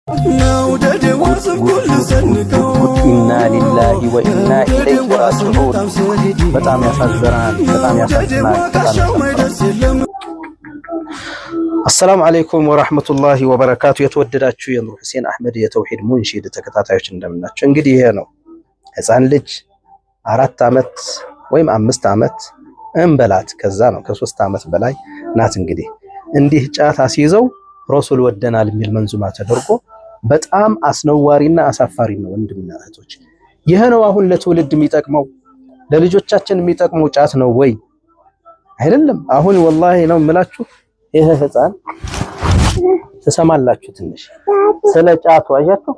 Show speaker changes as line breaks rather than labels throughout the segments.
إنا لله وإنا إليه راجعون። በጣም ያሳዝናል። በጣም ያሳዝናል። በጣም ያሳዝናል። السلام عليكم ورحمة الله وبركاته። የተወደዳችሁ የኑር ሁሴን አህመድ የተውሂድ ሙንሺድ ተከታታዮች እንደምናችሁ። እንግዲህ ይሄ ነው ህፃን ልጅ 4 ዓመት ወይም 5 ዓመት እንበላት፣ ከዛ ነው ከ3 ዓመት በላይ ናት። እንግዲህ እንዲህ ጫት አስይዘው ረሱል ወደናል የሚል መንዙማ ተደርጎ በጣም አስነዋሪና አሳፋሪ ነው። ወንድምና እህቶች፣ ይህ ነው አሁን ለትውልድ የሚጠቅመው፣ ለልጆቻችን የሚጠቅመው ጫት ነው ወይ? አይደለም። አሁን ወላሂ ነው የምላችሁ፣ ይህ ህፃን ትሰማላችሁ ትንሽ ስለ ጫቱ። አያችሁ፣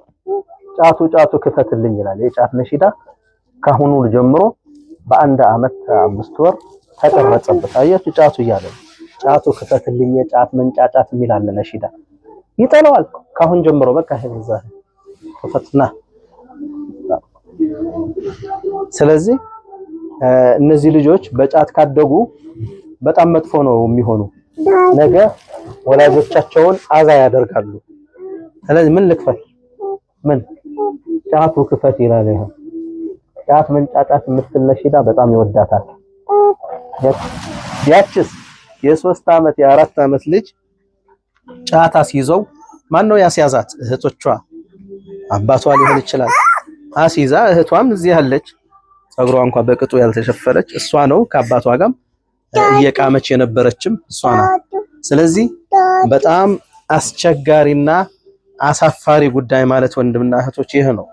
ጫቱ ጫቱ ክፈትልኝ ይላል። የጫት ነሺዳ ካሁኑ ጀምሮ በ1 ዓመት 5 ወር ተቀረጸበት። አያችሁ፣ ጫቱ እያለ ነው። ጫቱ ክፈትልኝ፣ የጫት መንጫጫት የሚል አለ ነሺዳ። ይጠላዋል ካሁን ጀምሮ። በቃ ይሄ ክፈትና። ስለዚህ እነዚህ ልጆች በጫት ካደጉ በጣም መጥፎ ነው የሚሆኑ። ነገ ወላጆቻቸውን አዛ ያደርጋሉ። ስለዚህ ምን ልክፈት፣ ምን ጫቱ ክፈት ይላል። ይሄ ጫት መንጫጫት የምትል ነሺዳ በጣም ይወዳታል። ያችስ የ3 ዓመት የ4 ዓመት ልጅ ጫት አስይዘው፣ ማን ነው ያስያዛት? እህቶቿ፣ አባቷ ሊሆን ይችላል። አስይዛ፣ እህቷም እዚህ ያለች ጸጉሯ እንኳን በቅጡ ያልተሸፈነች እሷ ነው። ከአባቷ ጋርም እየቃመች የነበረችም እሷ ናት። ስለዚህ በጣም አስቸጋሪና አሳፋሪ ጉዳይ ማለት ወንድምና እህቶች ይህ ነው።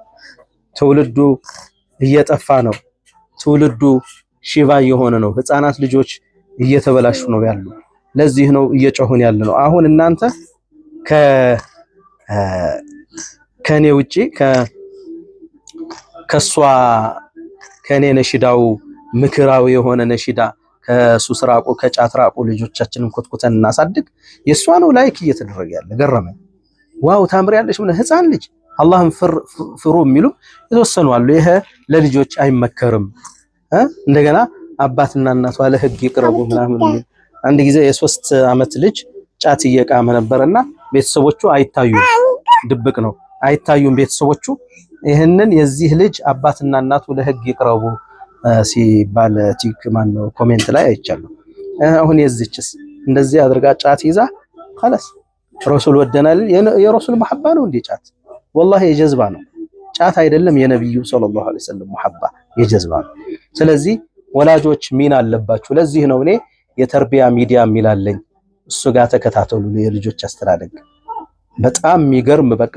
ትውልዱ እየጠፋ ነው። ትውልዱ ሽባ እየሆነ ነው። ህፃናት ልጆች እየተበላሹ ነው ያሉ። ለዚህ ነው እየጮህን ያለ ነው። አሁን እናንተ ከኔ ውጪ፣ ከሷ ከኔ ነሽዳው ምክራዊ የሆነ ነሽዳ ከሱስ ራቁ፣ ከጫት ራቁ፣ ልጆቻችንን ኮትኩተን እናሳድግ። የእሷ ነው like እየተደረገ ያለ። ገረመኝ። Wow ታምሪያለሽ ምን ህፃን ልጅ፣ አላህን ፍሩ የሚሉ የተወሰኑ አሉ። ይሄ ለልጆች አይመከርም። እንደገና አባትና እናቷ ለህግ ይቅረቡ ምናምን። አንድ ጊዜ የ3 ዓመት ልጅ ጫት እየቃመ ነበርና ቤተሰቦቹ አይታዩም፣ ድብቅ ነው፣ አይታዩም ቤተሰቦቹ። ይህንን የዚህ ልጅ አባትና እናቱ ለህግ ይቅረቡ ሲባል ቲክ ማን ነው comment ላይ አይቻለሁ። አሁን የዚችስ እንደዚህ አድርጋ ጫት ይዛ خلاص ረሱል ወደናል። የረሱል መሐባ ነው እንዴ ጫት? ወላሂ የጀዝባ ነው። ጫት አይደለም፣ የነብዩ صلى الله عليه وسلم መሐባ የጀዝባ ነው። ስለዚህ ወላጆች ሚና አለባችሁ። ለዚህ ነው እኔ የተርቢያ ሚዲያ የሚላለኝ፣ እሱ ጋር ተከታተሉ። የልጆች አስተዳደግ በጣም የሚገርም በቃ።